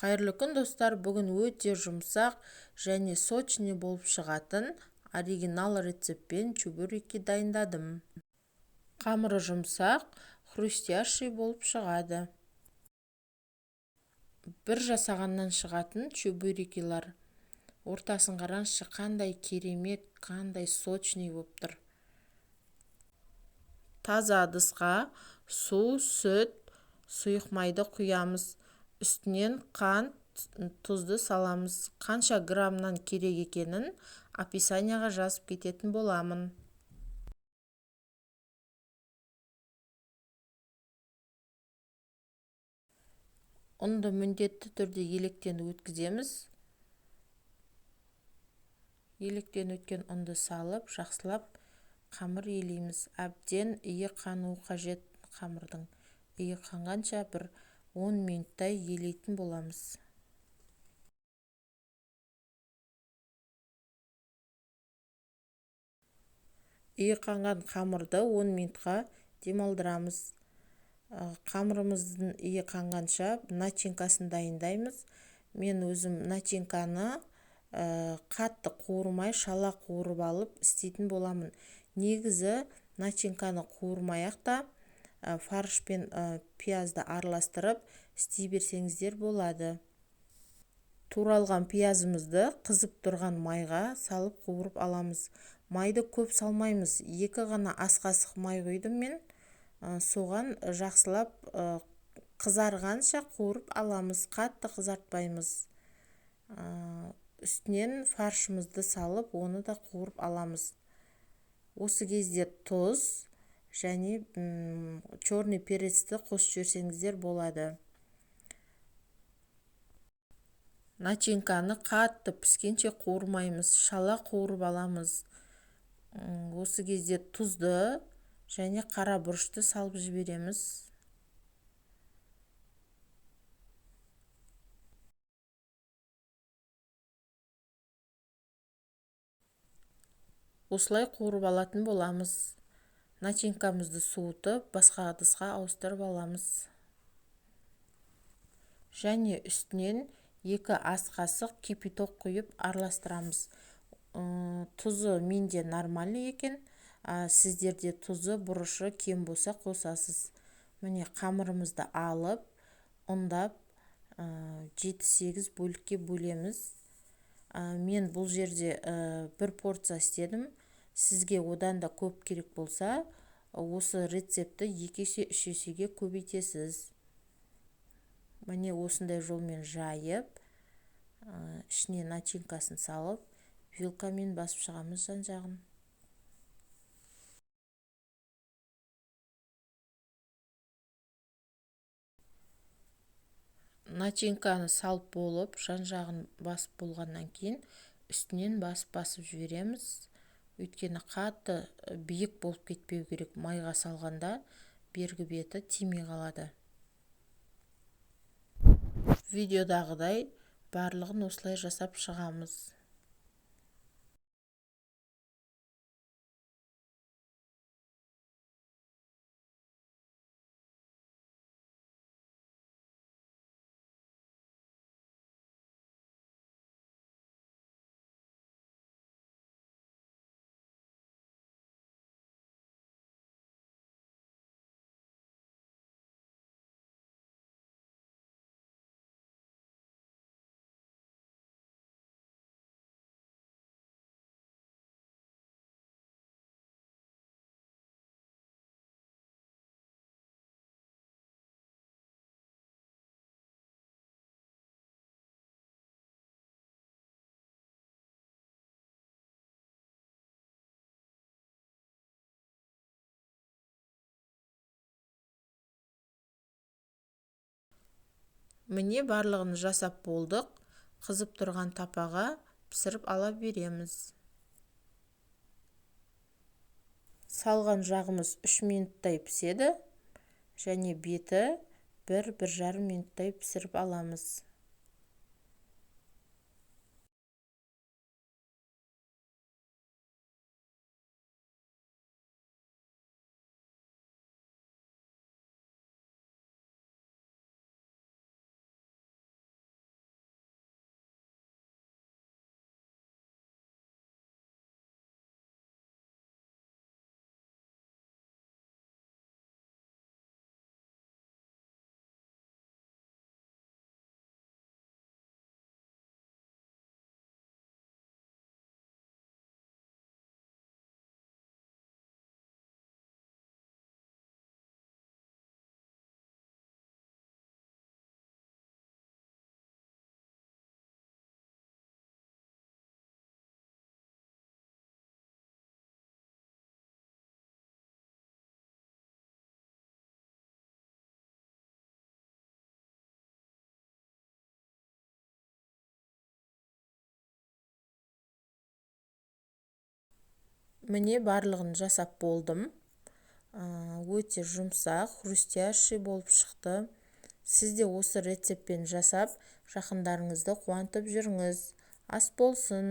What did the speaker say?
Қайырлы күн, достар! Бүгін өте жұмсақ және сочный болып шығатын оригинал рецептпен чебуреки дайындадым. Қамыры жұмсақ, хрустящий болып шығады. Бір жасағаннан шығатын чебурекилар. Ортасын қараңызшы, қандай керемет, қандай сочный болып тұр. Таза ыдысқа су, сүт, сұйық майды құямыз. Үстінен қант, тұзды саламыз. Қанша граммнан керек екенін описанияға жазып кететін боламын. Ұнды міндетті түрде електен өткіземіз. Електен өткен ұнды салып, жақсылап қамыр елейміз. Әбден иі қануы қажет қамырдың. Иі қанғанша бір 10 минуттай елейтін боламыз. Иі қанған қамырды 10 минутқа демалдырамыз. Қамырымыздың иі қанғанша начинкасын дайындаймыз. Мен өзім начинканы қатты қуырмай, шала қуырып алып істейтін боламын. Негізі начинканы қуырмай-ақ та фарш пен пиязды араластырып істей берсеңіздер болады. Туралған пиязымызды қызып тұрған майға салып қуырып аламыз. Майды көп салмаймыз. 2 ғана ас қасық май құйдым мен. Соған жақсылап қызарғанша қуырып аламыз. Қатты қызартпаймыз. Үстінен фаршымызды салып, оны да қуырып аламыз. Осы кезде тұз және черный перецті қосып жіберсеңіздер болады. Начинканы қатты піскенше қуырмаймыз, шала қуырып аламыз. Осы кезде тұзды және қара бұрышты салып жібереміз. Осылай қуырып алатын боламыз. Начинкамызды суытып, басқа ыдысқа ауыстырып аламыз. Және үстінен 2 ас қасық кипяток құйып араластырамыз. Тұзы менде нормальный екен. Сіздерде тұзы, бұрышы кем болса қосасыз. Міне, қамырымызды алып, ұндап, 7-8 бөлікке бөлеміз. Мен бұл жерде бір порция істедім. Сізге одан да көп керек болса, осы рецептті 2 есе, 3 есеге көбейтесіз. Міне, осындай жолмен жайып, ішіне начинкасын салып, вилкамен басып шығамыз жан-жағын. Начинканы салып болып, жан-жағын басып болғаннан кейін үстінен басып-басып жібереміз. Өйткені қатты биік болып кетпеу керек, майға салғанда бергі беті тимей қалады. Видеодағыдай барлығын осылай жасап шығамыз. Міне, барлығын жасап болдық. Қызып тұрған тапаға пісіріп ала береміз. Салған жағымыз 3 минуттай піседі және беті бір жарым минуттай пісіріп аламыз. Міне, барлығын жасап болдым. Өте жұмсақ, хрустящий болып шықты. Сіз де осы рецептпен жасап, жақындарыңызды қуантып жүріңіз. Ас болсын!